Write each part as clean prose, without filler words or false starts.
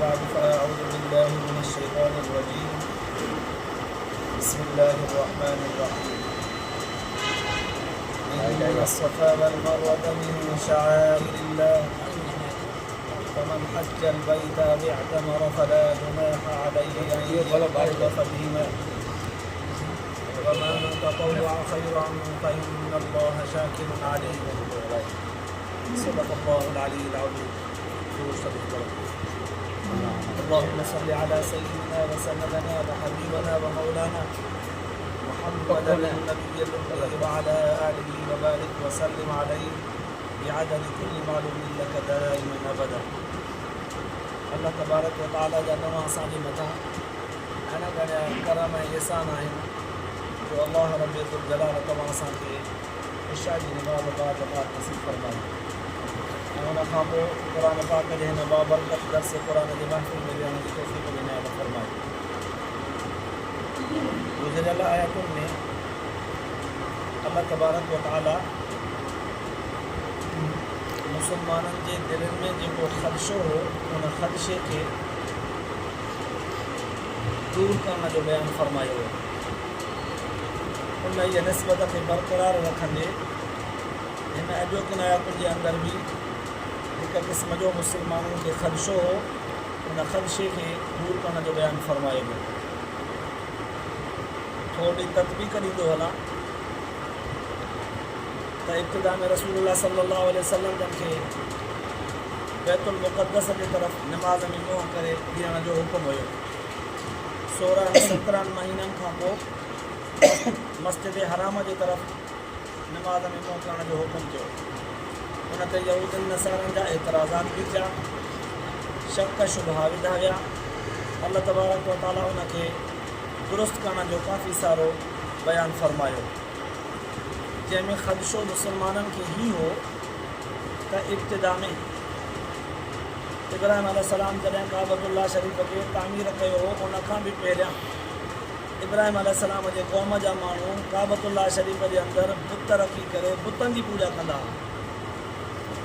بعد فأعوذ بالله من الشيطان الرجيم بسم الله الرحمن الرحيم إن الصفا والمروة من شعائر الله فمن حج البيت أو اعتمر فلا جناح عليه أن يطوف بهما ومن تطوع خيرا فإن الله شاكر عليم. صدق الله العلي العظيم. اللهم صل على سيدنا وسندنا وحبيبنا ومولانا محمد النبي الأمي وعلى آله وبارك وسلم عليه بعدد كل معلوم لك دائما ابدا. الله تبارڪ وتعالي جا نوان اسان جي مٿان اڻ ڳڻيا ڪرم ۽ احسان آهن جو الله رب ذوالجلال توهان اسان کي عشاء جي نماز باجماعت نصيب فرمائي ۽ ان کان پوء قرآن پاڪ جي هن بابرڪت درس قرآن جي محفل ۾ ويهڻ جي توفيق به عنايت فرمائي. گذريل آيتن ۾ الله تبارڪ و تعالي مسلمانن جي دلين ۾ جيڪو خدشو هو ان خدشي کي دور ڪرڻ جو بيان فرمايو هو. انهيء نسبت کي برقرار رکندي هن اڄوڪين آيتن جي اندر به هڪ قسم جو مسلمانن کي خدشو هو، ان خدشي کي دور ڪرڻ جو بيان فرمايو ويو. ٿورڙي تطبيق ڏيندو هلان ته ابتدا ۾ رسول الله صلي الله عليه وسلم جن کي بيت المقدس جي طرف نماز ۾ منهن ڪري بيهڻ جو حڪم هيو. 16 17 مهينن کان پوء مسجد حرام جي طرف نماز ۾ منهن ڪرڻ جو حڪم ٿيو. ان تي يهودين نصارن جا اعتراضات به ٿيا، شڪ شبها وڌا ويا. الله تبارڪ و تعالي ان کي درست ڪرڻ جو ڪافي سارو بيان فرمايو، جنهن ۾ خدشو مسلمانن کي هي هو ته ابتدا ۾ ابراهيم عليه السلام جڏهن ڪعبة الله شريف کي تعمير ڪيو هو، ان کان به پهريان ابراهيم عليه السلام جي قوم جا ماڻهو ڪعبة الله شريف جي اندر بت رکي ڪري بتن جي پوڄا ڪندا هئا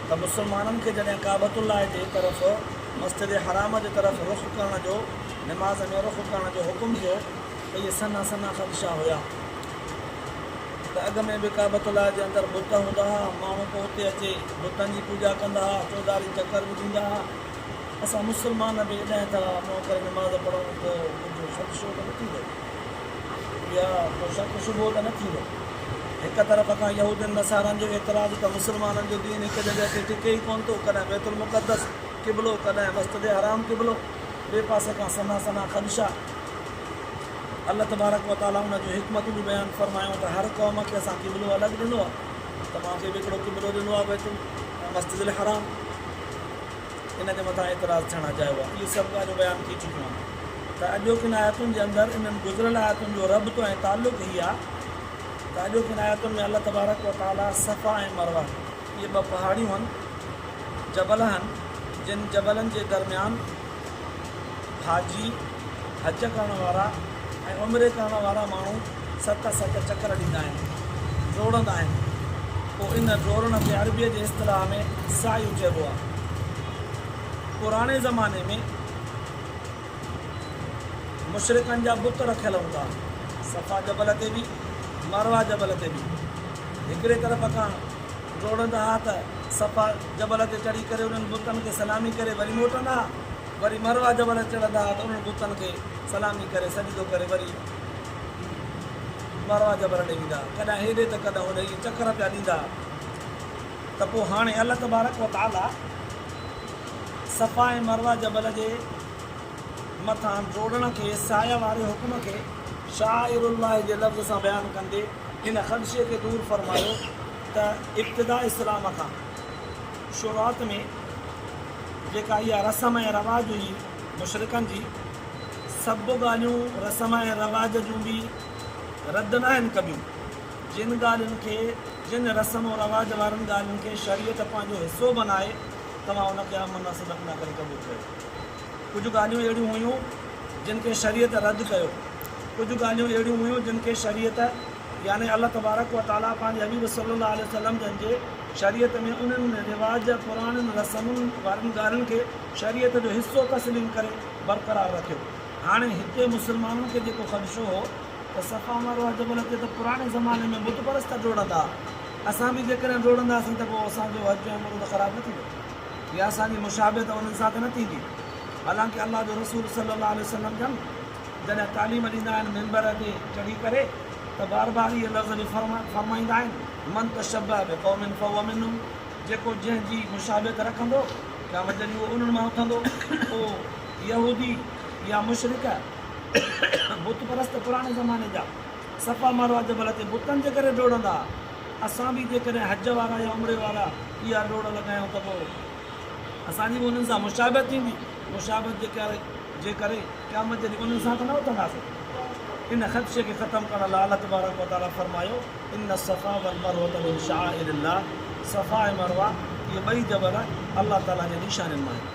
ته مسلمانن کي جڏهن ڪعبة الله جي طرف مسجد حرام جي طرف رخ ڪرڻ جو نماز ۾ رخ ڪرڻ جو حڪم ٿيو ته اهي سنها سنها خدشا هيا ته اڳ ۾ به ڪعبة الله جي اندر بت هوندا هئا ماڻهو پوء اتي اچي بتن جي پوڄا ڪندا هئا چوڌاري چڪر به ڏيندا هئا. اسان مسلمان به ايڏانهن ٿا منهن ڪري نماز پڙهون ڪو ڪجهه خدشو ته نه ٿيندو يا ڪو شڪ شبهو ته نه ٿيندو. هڪ طرف کان يهودين نصارن جو اعتراض ته مسلمانن جو دين هڪ جڳهه تي ٽڪي ئي ڪونه ٿو، ڪڏهن بيت المقدس قبلو ڪڏهن مسجد حرام قبلو، ٻئي پاسي کان سنها سنها خدشا. الله تبارڪ و تعالي ان جون حڪمتون به بيان فرمايون ته هر قوم کي اسان قبلو الڳ ڏنو آهي، توهان کي به هڪڙو قبلو ڏنو آهي بيت مسجد الحرام. ان جي مٿان اعتراض ٿيڻ اجايو آهي. اهي سڀ ڳالهيون بيان ٿي چڪيون آهن ته اڄوڪين آيتن جي اندر انهن گذريل آيتن جو ربط ۽ تعلق هي آهي ته اڄوڪين آيتن ۾ الله تبارڪ و تعاليٰ صفا ۽ مروه اهي ٻه پهاڙيون هن، جبل هن، جن جبلن جي درميان حاجي، حج ڪرڻ وارا ۽ عمري ڪرڻ وارا ماڻهو ست ست چڪر ڏيندا آهن، ڊوڙندا آهن. پوء ان ڊوڙڻ کي عربيء جي اصطلاح ۾ سعي چئبو آهي. پراڻي زماني ۾ مشرڪن جا بت رکيل هوندا ها، صفا جبل تي به، مروه جبل تي به. هڪڙي طرف کان ڊوڙندا ها ته صفا جبل تي چڙهي ڪري انهن بتن کي سلامي ڪري وري موٽندا ها. وري مروه جبل تي چڙهندا ها ته انهن بتن کي سلامي ڪري سجدو ڪري وري مروه جبل ڏي ويندا ها. ڪڏهن هيڏي ته ڪڏهن هوڏي ائين چڪر پيا ڏيندا ها ته پوء هاڻي الله تبارڪ و تعاليٰ صفا ۽ مروه جبل جي مٿان ڊوڙڻ کي سعي واري حڪم کي شعائر الله جي لفظ سان بيان ڪندي ان خدشي کي دور فرمايو ته ابتداء اسلام کان شروعات ۾ جيڪا اها رسم ۽ رواج هئي مشرڪن جي، سڀ ڳالهيون رسم ۽ رواج جون به رد ناهن ڪبيون. جن ڳالهين کي، جن رسم و رواج وارن ڳالهين کي شريعت پنهنجو حصو بنائي، توهان ان کي آمنا صدقنا ڪري قبول ڪيو. ڪجهه ڳالهيون اهڙيون هيون جن کي شريعت رد ڪيو. ڪجهه ڳالهيون اهڙيون هيون جن کي شريعت يعني الله تبارڪ و تعاليٰ پنهنجي حبيب صلي الله عليه وسلم جن جي. شريعت ۾ انهن رواج پراڻين رسمن وارين ڳالهين کي شريعت جو حصو تسليم ڪري برقرار رکيو. هاڻي هتي مسلمانن کي جيڪو خدشو هو ته صفا مروه جبل تي ته پراڻي زماني ۾ بت پرست ڊوڙندا ها، اسان به جيڪڏهن ڊوڙنداسين ته پوء اسان جو حج ۽ عمرو ته خراب نه ٿيندو يا اسان جي مشابهت انهن سان ته نه ٿيندي. حالانڪه الله جو رسول صلي الله عليه وسلم جن جڏهن تعليم ڏيندا آهن منبر تي چڙهي ڪري ته بار بار اهي لفظ به فرمائيندا آهن، من تشبه بقوم فهو منهم جيڪو جنهن جي مشابهت رکندو قيامت جي ڏينهن اهو انهن مان اٿندو. پوء يهودي يا مشرڪ بت پرست پراڻي زماني جا صفا مروه جبل تي بتن جي ڪري ڊوڙندا ها. اسان به جيڪڏهن حج وارا يا عمري وارا اها ڊوڙ لڳايون ته پوء اسان جي به انهن سان مشابهت ٿيندي. مشابهت جي ڪري قيامت جي ڏينهن انهن سان ته نه اٿنداسين. ان خدشي کي ختم ڪرڻ لاء الله تبارڪ وتعاليٰ فرمايو، ان الصفا والمروة من شعائر الله صفا ۽ مروه اهي ٻئي جبل الله تعاليٰ جي نشانين مان آهن.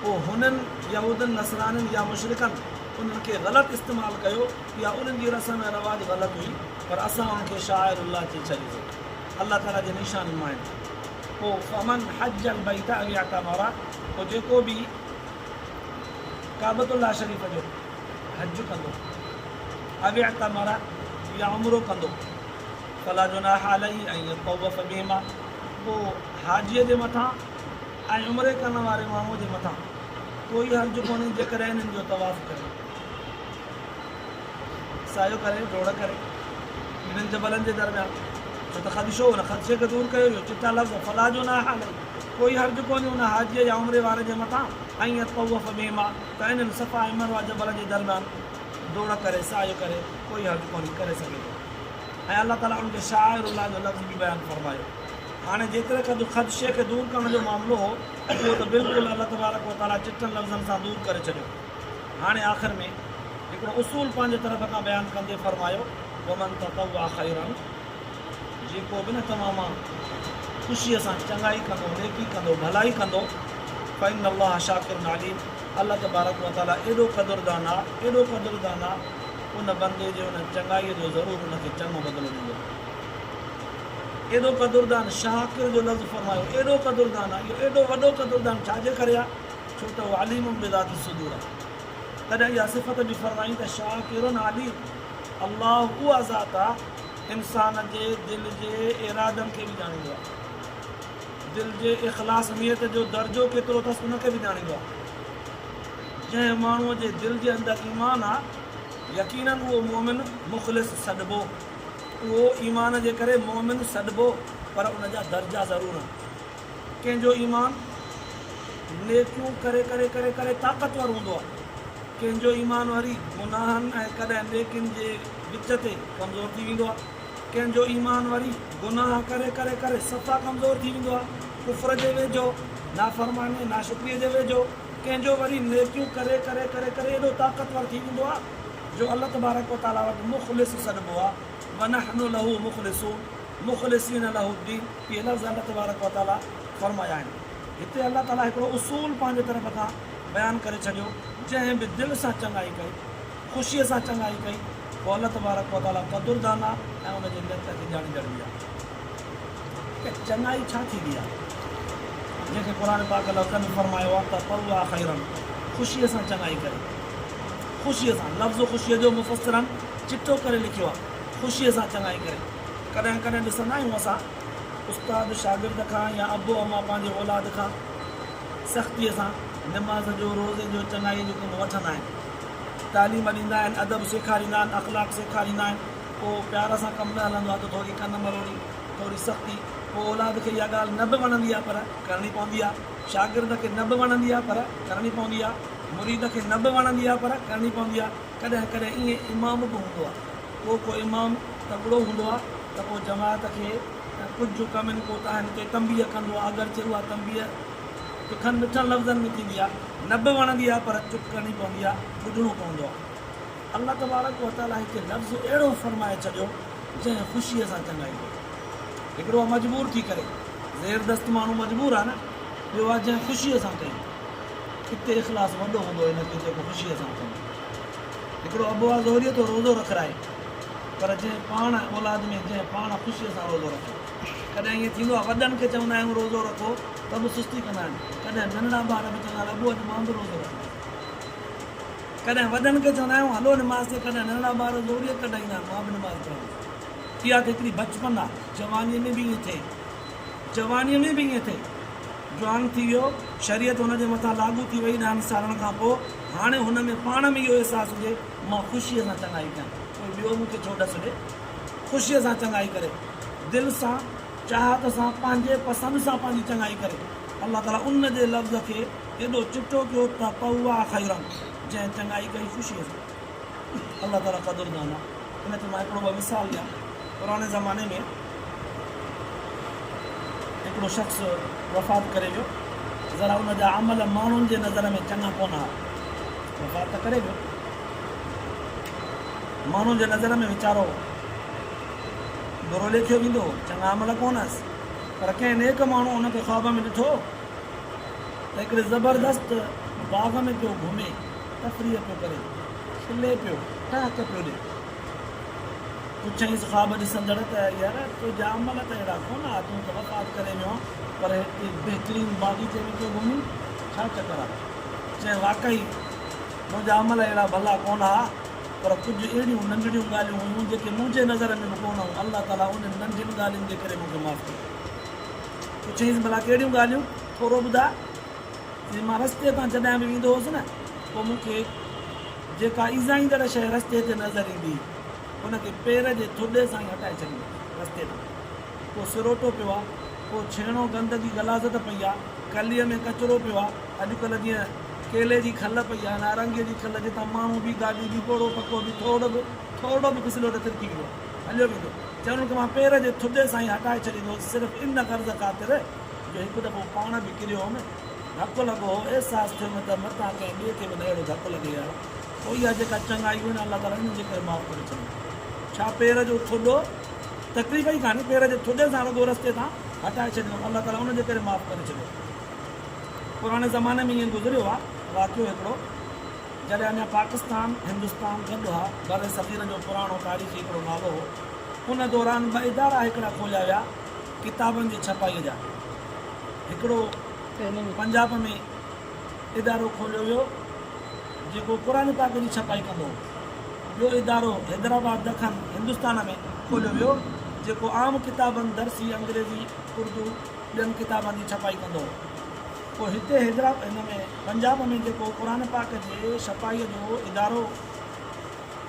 پوء هنن، يهودن، نصرانين يا مشرڪن، انهن کي غلط استعمال ڪيو يا انهن جي رسم ۽ رواج غلط هئي پر اسان انهن کي شعائر الله چئي ڇڏيوسين، الله تعاليٰ جي نشانين مان آهن. پوء فمن حج البيت او اعتمر پوء جيڪو به ڪعبة الله شريف جو حج ڪندو او اعتمر يا عمرو ڪندو فلا جناح عليه ان يطوف بهما پوء حاجيء جي مٿان ۽ عمري ڪرڻ واري ماڻهوء جي مٿان ڪوئي حرج ڪونهي جيڪڏهن انهن جو طواف ڪري، سعيو ڪري، ڊوڙ ڪري انهن جبلن جي درميان، ڇو ته خدشو ان خدشي کي دور ڪيو ويو، چٽا لفظ، فلا جناح عليه، ڪوئي حرج ڪونهي ان حاجيء يا عمري واري جي مٿان، ان يطوف بهما، ته انهن صفا ۽ مروه جبل جي درميان ڊوڙ ڪري، سعيو ڪري، ڪوئي حرج ڪونهي، ڪري سگهي ٿو. ۽ الله تعاليٰ ان کي شعائر الله جو لفظ به بيان فرمايو. هاڻي جيتري قدر خدشي کي دور ڪرڻ جو معاملو هو، اهو ته بلڪل الله تبارڪ و تعاليٰ چٽن لفظن سان دور ڪري ڇڏيو. هاڻي آخر ۾ هڪڙو اصول پنهنجي طرف کان بيان ڪندي فرمايو، ومن تطوع خيرا جيڪو به نه توهان مان خوشيء سان چڱائي ڪندو، نيڪي ڪندو، ڀلائي ڪندو، فإن الله شاڪر عليم الله تبارڪ و تعاليٰ ايڏو قدردان آ، ايڏو قدردان آ، ان بندي جي ان چڱائيء جو ضرور ان کي چڱو بدلو ڏيندو. ايڏو قدردان، شاڪر جو لفظ فرمايو، ايڏو قدردان آ، اهو ايڏو وڏو قدردان ڇا جي ڪري آ؟ ڇو ته هو عليم بذات الصدور آ. تڏهن اها صفت به فرمائين ته شاڪر عليم، الله اها ذات آ انسان جي دل جي ارادن کي به ڄاڻيندو آ، دل جي اخلاص نيت جو درجو ڪيترو اٿس ان کي به ڄاڻيندو آ. جنهن ماڻهوء جي دل جي اندر ايمان آ، يقيناً اهو مؤمن مخلص سڏبو. اهو ايمان جي ڪري مؤمن سڏبو پر ان جا درجا ضرور آهن. ڪنهن جو ايمان نيڪيون ڪري ڪري ڪري ڪري طاقتور هوندو آهي. ڪنهن جو ايمان وري گناهن ۽ ڪڏهن نيڪين جي وچ تي ڪمزور ٿي ويندو آهي. ڪنهن جو ايمان وري گناهه ڪري ڪري ڪري صفا ڪمزور ٿي ويندو آهي، ڪفر جي ويجهو، نافرماني، ناشڪريء جي ويجهو. ڪنهن جو وري نيڪيون ڪري ڪري ڪري ڪري ايڏو طاقتور ٿي ويندو آهي جو الله تبارڪ و تعاليٰ وٽ مخلص سڏبو آهي، ونحن له مخلصون، مخلصين له الدين، اهي لفظ الله تبارڪ و تعاليٰ فرمايا آهن. هتي الله تعاليٰ هڪڙو اصول پنهنجي طرف کان بيان ڪري ڇڏيو، جنهن به دل سان چڱائي ڪئي، خوشيء سان چڱائي ڪئي، پوء الله تبارڪ و تعاليٰ قدردان آهي ۽ ان جي نيت کي ڄاڻيندڙ به آهي. ته چڱائي ڇا ٿيندي آهي؟ جنهن کي قرآن پاڪ لفظن ۾ فرمايو آهي تطوع خيرا خوشيء سان چڱائي ڪري. خوشيء سان، لفظ خوشيء جو مفسرن چٽو ڪري لکيو آهي، خوشيء سان چڱائي ڪري. ڪڏهن ڪڏهن ڏسندا آهيون اسان استاد شاگرد کان يا ابو اما پنهنجي اولاد کان سختيء سان نماز جو، روزي جو، چڱائيء جو ڪم وٺندا آهن. تعليم ڏيندا آهن، ادب سيکاريندا آهن، اخلاق سيکاريندا آهن. پوء پيار سان ڪم نه هلندو آهي ته ٿوري ڪن مروڙي، ٿوري سختي، پوء اولاد کي اها ڳالهه نه به وڻندي آهي پر ڪرڻي پوندي آهي، شاگرد کي نه به وڻندي آهي پر ڪرڻي پوندي آهي، مريد کي نه به وڻندي آهي پر ڪرڻي پوندي آهي، ڪڏهن ڪڏهن ائين امام به هوندو آهي، ڪو ڪو امام تڪڙو هوندو آهي ته پوء جماعت کي ڪجهه ڪمين ڪوتاهين تي تنبيهه ڪندو آهي، اگرچه اها تنبيهه تکن مٺن لفظن ۾ ٿيندي آهي، نه به وڻندي آهي پر چپ ڪرڻي پوندي آهي، ٻڌڻو پوندو آهي. الله تبارڪ و تعاليٰ هتي لفظ اهڙو فرمائي ڇڏيو جنهن خوشيء سان چڱائي ڪئي. هڪڙو آهي مجبور ٿي ڪري، زيردست ماڻهو مجبور آهي نه، ٻيو آهي جنهن خوشيء سان ڪئي. هتي اخلاص وڏو هوندو ان کي جيڪو خوشيء سان ڪندو. هڪڙو ابو آهي زوريء ٿو روزو رکرائي پر جنهن پاڻ اولاد ۾ جنهن پاڻ خوشيء سان روزو رکيو. ڪڏهن ائين ٿيندو آهي وڏن کي چوندا آهيون روزو رکو ته به سستي ڪندا آهن. ڪڏهن ننڍڙا ٻار به چوندا آهن ابو اڄ مان به روزو رکندس. ڪڏهن وڏن کي چوندا آهيون هلو نماز تي ڪڏهن ننڍڙا ٻار زوريء ڪڍ ايندا آهن مان به نماز پڙهندس. اها ته هڪڙي بچپن آهي. جوانيء ۾ به ائين ٿئي. جوانيء ۾ به ائين ٿئي. جوان ٿي ويو، شريعت هن جي مٿان لاڳو ٿي وئي ڏهن سالن کان پوء هاڻي هن ۾ پاڻ ۾ اهو احساس هجي مان خوشيء سان چڱائي ڪيان ڪوئي ٻيو مون کي ڇو ڏس ڏي. خوشيء سان چڱائي ڪري، دل سان، چاهت سان، پنهنجي پسند سان پنهنجي چڱائي ڪري. الله تعاليٰ ان جي لفظ کي ايڏو چٽو ڪيو تطوع خيرا جنهن چڱائي ڪئي خوشيء سان. الله تعاليٰ قدردان آهي. ان تي مان هڪڙو ٻه مثال ڏيان. پراڻي زماني ۾ هڪڙو شخص وفات ڪري ويو. ذرا ان جا عمل ماڻهن جي نظر ۾ چڱا ڪونه ها. وفات ته ڪري ويو. ماڻهن جي نظر ۾ ويچارو برو ليکيو ويندو هو، چڱا عمل ڪونه هئس. پر ڪنهن نيڪ ماڻهوء هن کي خواب ۾ ڏٺو ته هڪڙي زبردست باغ ۾ پيو گهمي، تفريح پيو ڪري، کلي پيو، ٽهڪ پيو ڏئي. پڇيائينس خواب ڏسندڙ ته يار تنهنجا عمل ته اهڙا ڪونه ها، تون ته وفات ڪري ويو آن، پر هتي بهترين باغيچي ۾ پيو گهمين، ڇا چڪر آهي؟ چيائين واقعي منهنجا عمل اهڙا ڀلا ڪونه ها، پر ڪجهه اهڙيون ننڍڙيون ڳالهيون هيون جيڪي منهنجي نظر ۾ به ڪونه هيون، الله تعاليٰ انهن ننڍين ڳالهين جي ڪري مون کي معاف ڪيو. پڇيائينس ڀلا ڪهڙيون ڳالهيون؟ ٿورو ٻڌاء. چيائين مان رستي تان جڏهن به ويندو هوس نه، پوء مون کي جيڪا ايذائيندڙ شيء رستي تي نظر ايندي هئي، ان کي پير جي ٿڏي سان ئي هٽائي ڇڏيندو هوس رستي تان. ڪو سروٽو پيو آ، ڪو ڇيڻو گندگي غلاظت پئي آ، ڪليء ۾ ڪچرو پيو آ، اڄڪلهه جيئن ڪيلي جي کل پئي آ، نارنگيء جي کل جتان ماڻهو به گاڏي به پوڙهو پڪو به ٿورڙو به ٿورڙو به پسليو ته ترڪي ويندو هليو ويندو. چون کي مان پير جي ٿڏي سان ئي هٽائي ڇڏيندو هوس صرف ان غرض خاطر جو هڪ دفعو پاڻ به ڪريو هوم، ڌڪ لڳو هو، احساس ٿيم ته متان ڪنهن ٻئي کي به نه اهڙو ڌڪ لڳي يار. پوء اها جيڪا چڱائي هئي نه الله تعاليٰ ان جي ڪري معاف ڪري ڇڏي. ڇا پير جو ٿڏو تڪليف ئي ڪانهي، پير جي ٿڏي سان رڳو رستي تان هٽائي ڇڏيندو هوم، الله تعاليٰ ان جي ڪري معاف ڪري ڇڏيو. پراڻي زماني ۾ ائين گذريو آ واقعو هڪڙو جڏهن اڃا پاڪستان هندستان گڏ ها برصغير جو پراڻو تاريخي هڪڙو نالو هو ان دوران ٻه ادارا هڪڙا کوليا ويا ڪتابن جي ڇپائي جا هڪڙو پنجاب ۾ ادارو کوليو ويو جيڪو قرآن پاڪ جي ڇپائي ڪندو هو ٻيو ادارو حيدرآباد دکن هندستان ۾ کوليو ويو جيڪو عام ڪتابن درسي انگريزي اردو ٻين ڪتابن جي ڇپائي ڪندو هو. پوء هتي حيدرآ هن ۾ پنجاب ۾ جيڪو قرآن پاڪ جي ڇپائيء جو ادارو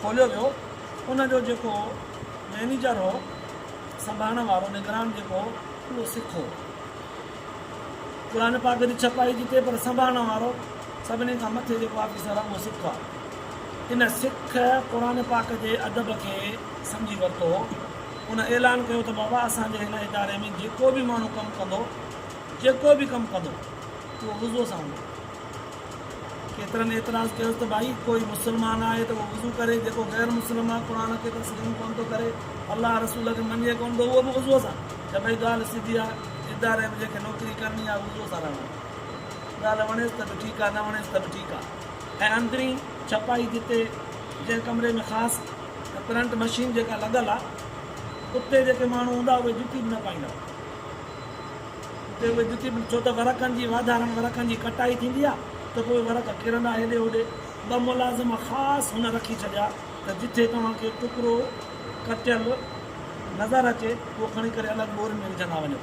کوليو ويو، ان جو جيڪو مئنيجر هو، سنڀالڻ وارو نگران جيڪو هو، اهو سک هو. قرآن پاڪ جي ڇپائي جتي پر سنڀالڻ وارو سڀني کان مٿي جيڪو آفيسر آهي، اهو سک آهي. ان سک قرآن پاڪ جي ادب کي سمجهي ورتو هو. ان اعلان ڪيو ته بابا اسان جي هن اداري ۾ جيڪو به ماڻهو ڪم ڪندو، جيڪو به ڪم ڪندو، اهو وضوء سان هوندو. ڪيترن اعتراض ڪيس ته ڀائي ڪوئي مسلمان آهي ته اهو وضو ڪري، جيڪو غير مسلم آهي، قرآن کي تسليم ڪونه ٿو ڪري، الله رسول کي مڃي ڪونه ٿو، اهو به وضوء سان؟ چي ڀائي ڳالهه سڌي آهي، اداري ۾ جنهن کي نوڪري ڪرڻي آهي وضوء سان رهڻو آهي. ڳالهه وڻيس ته به ٺيڪ آهي، نه وڻيس ته به ٺيڪ آهي. ۽ اندرين ڇپائي جتي جنهن ڪمري ۾ خاص ته پرنٽ مشين جيڪا لڳل آ اتي جيڪي ماڻهو هوندا اهي جتي به نه پائيندا اتي اهي جتي به ڇو ته ورقن جي واڌارن ورقن جي ڪٽائي ٿيندي آ ته پوء ورق ڪرندا هيڏي هوڏي ٻه ملازم خاص هن رکي ڇڏيا ته جٿي توهان کي ٽڪرو ڪٽيل نظر اچي اهو کڻي ڪري الڳ ٻورين ۾ وجهندا وڃو.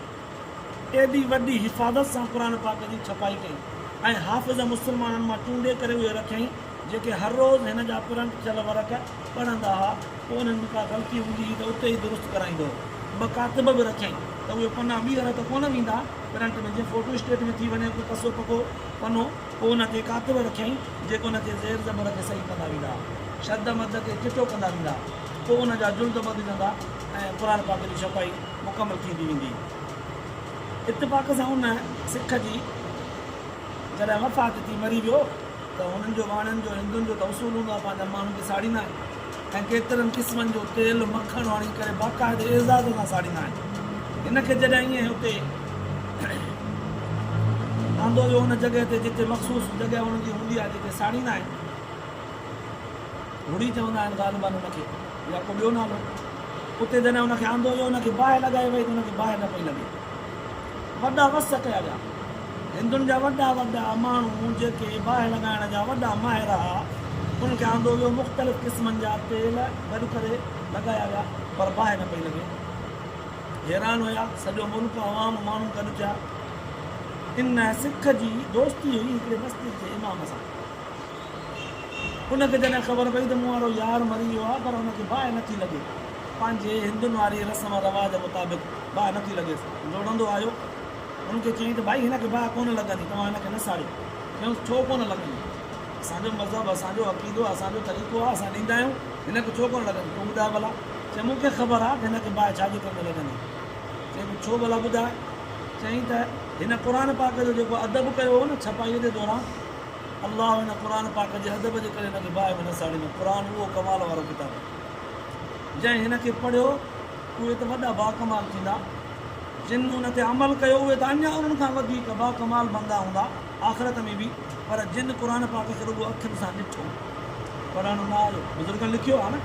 ايڏي وڏي حفاظت سان قرآن پاڪ جي ڇپائي ڪئي ۽ حافظ مسلمانن مان چونڊي ڪري اهي رکيائين جيڪي هر روز هن جا پرنٽ ٿيل ورق پڙهندا ها، پوء انهن ۾ ڪا غلطي هوندي هئي ته اتي ئي درست ڪرائيندو هو. ٻه ڪاتب به رکيائين ته اهي پنا ٻيهر ته ڪونه ويندا پرنٽ ۾، جيئن فوٽو اسٽيٽ ۾ ٿي وڃي ڪو ڪسو پڪو پنو، پوء ان تي ڪاتب رکيائين جيڪي ان کي زير زبر کي صحيح ڪندا ويندا ها، شد مد کي چٽو ڪندا ويندا ها، پوء ان جا جلد ٻڌجندا ۽ قرآن پاڪ جي ڇپائي مڪمل ٿيندي ويندي. اتفاق سان ان سک جي جڏهن وفات ٿي، مري ويو، ته هنن جو واڻين جو هندن جو ته اصول هوندو آهي پنهنجن ماڻهن کي ساڙيندا آهن ۽ ڪيترن قسمن جو تيل مکڻ هڻي ڪري باقاعدي اعزاز سان ساڙيندا آهن. هن کي جڏهن ائين اتي آندو ويو ان جڳهه تي جتي مخصوص جڳهه هنن جي هوندي آهي جتي ساڙيندا آهن رڙي چوندا آهن غالباً ان کي يا ڪو ٻيو نالو. اتي جڏهن ان کي آندو ويو، ان کي باهه لڳائي وئي ته ان کي باهه نه پئي لڳي. وڏا وس ڪيا ويا. هندن جا وڏا وڏا ماڻهو جيڪي باهه لڳائڻ جا وڏا ماهر ها، انهن کي آندو ويو. مختلف قسمن جا تيل گڏ ڪري لڳايا ويا، پر باهه نه پئي لڳي. حيران هيا، سڄو ملڪ، عوام، ماڻهو گڏ ٿيا. ان سک جي دوستي هئي هڪڙي مسجد جي امام سان. ان کي جڏهن خبر پئي ته مون وارو يار مري ويو آهي پر ان کي باهه نٿي لڳي، پنهنجي هندن واري رسم رواج مطابق باهه نٿي لڳيس، ڊوڙندو آيو. هن کي چيائين ته ڀائي هن کي باهه ڪونه لڳندي، توهان هن کي نه ساڙيو. چيائونس ڇو ڪونه لڳندي؟ اسان جو مذهب، اسان جو عقيدو، اسان جو طريقو آهي، اسان ڏيندا آهيون، هن کي ڇو ڪونه لڳندي؟ تون ٻڌاء ڀلا. چيائين مون کي خبر آهي ته هن کي باهه ڇا جي ڪري نه لڳندي. چيائين ڇو ڀلا ٻڌاء؟ چيائين ته هن قرآن پاڪ جو جيڪو ادب ڪيو هو نه ڇپائيء جي دوران، الله هن قرآن پاڪ جي ادب جي ڪري هن کي باهه ۾ نه ساڙيندو. قرآن اهو ڪمال وارو ڪتاب آهي. جنهن هن کي پڙهيو اهي ته وڏا باڪمال ٿيندا. جن ان تي عمل ڪيو اهي ته اڃا انهن کان وڌيڪ باڪمال بندا هوندا آخرت ۾ به. پر جن قرآن پاڪ کي رڳو اکين سان ڏٺو، پڙهڻ نه آيو. بزرگن لکيو آهي نه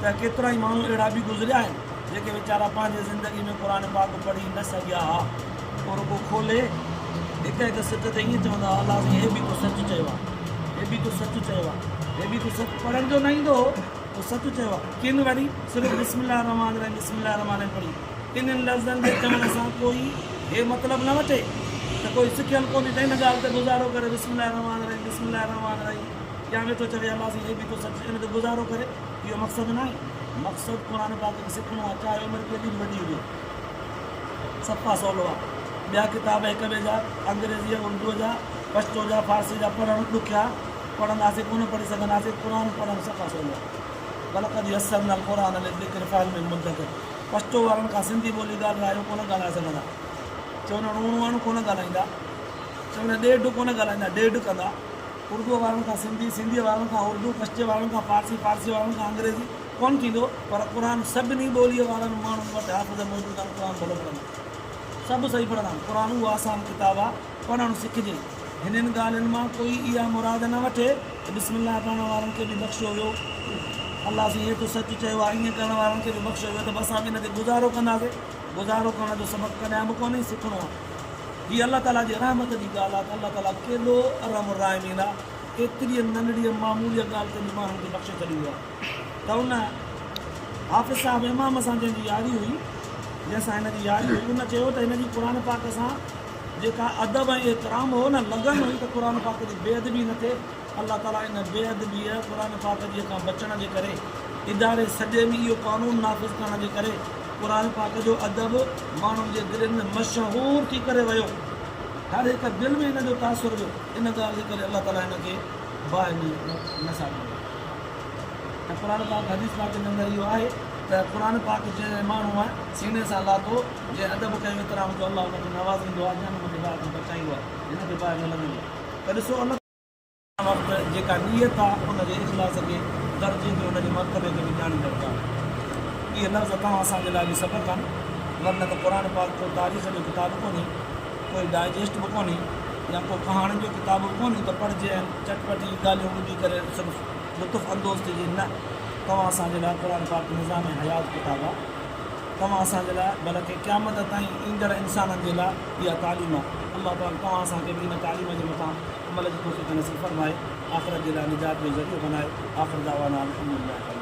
ته ڪيترائي ماڻهو اهڙا به گذريا آهن جيڪي ويچارا پنهنجي زندگي ۾ قرآن پاڪ پڙهي نه سگهيا ها. پوء رڳو کولي هڪ هڪ سٽ تي ائين چوندا هئا، الله سائين هي به تو سچ چيو آهي، هي به تو سچ چيو آهي، هي به تو سچ. پڙهڻ جو نه ايندو هو، تو سچ چيو آهي. ڪن وري صرف بسم الله الرحمٰن الرحيم بسم الله الرحمٰن الرحيم پڙهي. انهن لفظن جي چوڻ سان ڪوئي هي مطلب نه وٺي ته ڪوئي سکيل ڪونهي ته ان ڳالهه تي گذارو ڪري بسم الله الرحمٰن الرحيم بسم الله الرحمٰن الرحيم يا ويٺو چوي الله سائين هي به تو سچ ان تي گذارو ڪري. اهو مقصد ناهي. مقصد قرآن پاڪ کي سکڻو آهي چاهي عمر ڪيڏي به وڏي هجي. صفا سولو آهي. ٻيا ڪتاب هڪ ٻئي جا انگريزيء اردوء جا پشتو جا فارسي جا پڙهڻ ڏکيا پڙهنداسين ڪونه پڙهي سگهنداسين قرآن پڙهڻ صفا سولو آهي. ولقد يسرنا القرآن للذڪر فهل من مدڪر پشتو وارن کان سنڌي ٻولي ڳالهرايو ڪونه ڳالهائي سگهندا. چون روڻ وڻ ڪونه ڳالهائيندا. چون ڏيڍ ڪونه ڳالهائيندا ڏيڍ ڪندا. اردوء وارن کان سنڌي، سنڌيء وارن کان اردو، پشتي وارن کان فارسي، فارسيء وارن کان انگريزي ڪونه ٿيندو، پر قرآن سڀني ٻوليء وارن ماڻهن وٽ حافظ موجود آهن، قرآن ڀلو پڙهندا آهن. سڀ صحيح پڙهندا آهن. قرآن اهو آسان ڪتاب آهي، پڙهڻ سکجي. هنن ڳالهين مان ڪوئي اها مراد نه وٺي ته بسم الله پڙهڻ وارن کي به بخشيو ويو، الله سائين هي تو سچ چيو آهي، ائين ڪرڻ وارن کي به بخشيو ويو ته به اسان به ان تي گذارو ڪنداسين. گذارو ڪرڻ جو سبق ڪڏهن به ڪونهي، سکڻو آهي. هي الله تعاليٰ جي رحمت جي ڳالهه آهي ته الله تعاليٰ ڪيڏو ارحم الراحمين آهي، ايتريء ننڍڙيء معموليء ڳالهه تي به ماڻهن کي بخشي ڇڏيندو آهي ته ان حافظ صاحب امام سان جنهن جي ياري هئي، جنهن سان هن جي ياري هئي، ان چيو ته هن جي قرآن پاڪ سان جيڪا ادب ۽ احترام هو نه، لگن هئي ته قرآن پاڪ جي بي ادبي نه ٿئي، الله تعاليٰ ان بي ادبيء قرآن پاڪ جي کان بچڻ جي ڪري اداري سڄي ۾ اهو قانون نافذ ڪرڻ جي ڪري قرآن پاڪ جو ادب ماڻهن جي دلين ۾ مشهور ٿي ڪري ويو. هر هڪ دل ۾ ان جو تاثر ويو. ان ڳالهه جي ڪري الله تعاليٰ هن کي باهه ۾ نه ساڙيندو. ۽ قرآن پاڪ حديث پاڪ جي اندر اهو آهي ته قرآن پاڪ جنهن ماڻهوء سيني سان لاتو، جنهن ادب ڪيو احترام ڪيو الله ان کي نوازيندو آهي، جهنم جي باهه کان بچائيندو آهي، هن کي باهه نه لڳندي آهي. ته ڏسو الله. وقت جيڪا نيت آ ان جي اخلاص کي، درجي کي، ان جي مرتبي کي به ڄاڻيندڙ ڪانهي. اهي لفظ توهان اسان جي لاء به سبق آهن، ورنه ته قرآن پاڪ ڪو تاريخ جو ڪتاب ڪونهي، ڪوئي ڊائجسٽ به ڪونهي يا ڪو ڪهاڻين جو ڪتاب به ڪونهي ته پڙهجي ۽ چٽپٽي ڳالهيون ٻڌي ڪري صرف لطف اندوز ٿجي، نه، توهان اسان جي لاء قرآن پاڪ نظام حيات ڪتاب آ. توهان اسان جي لاء بلڪه قيامت تائين ايندڙ انسانن جي لاء اها تعليم آ. الله پاڪ توهان اسان کي به ان تعليم جي مٿان عمل جي توفيق نصيب فرمائي آخرت جي لاء نجات جو ذريعو بنائي آخر دعوانا الحمدلله.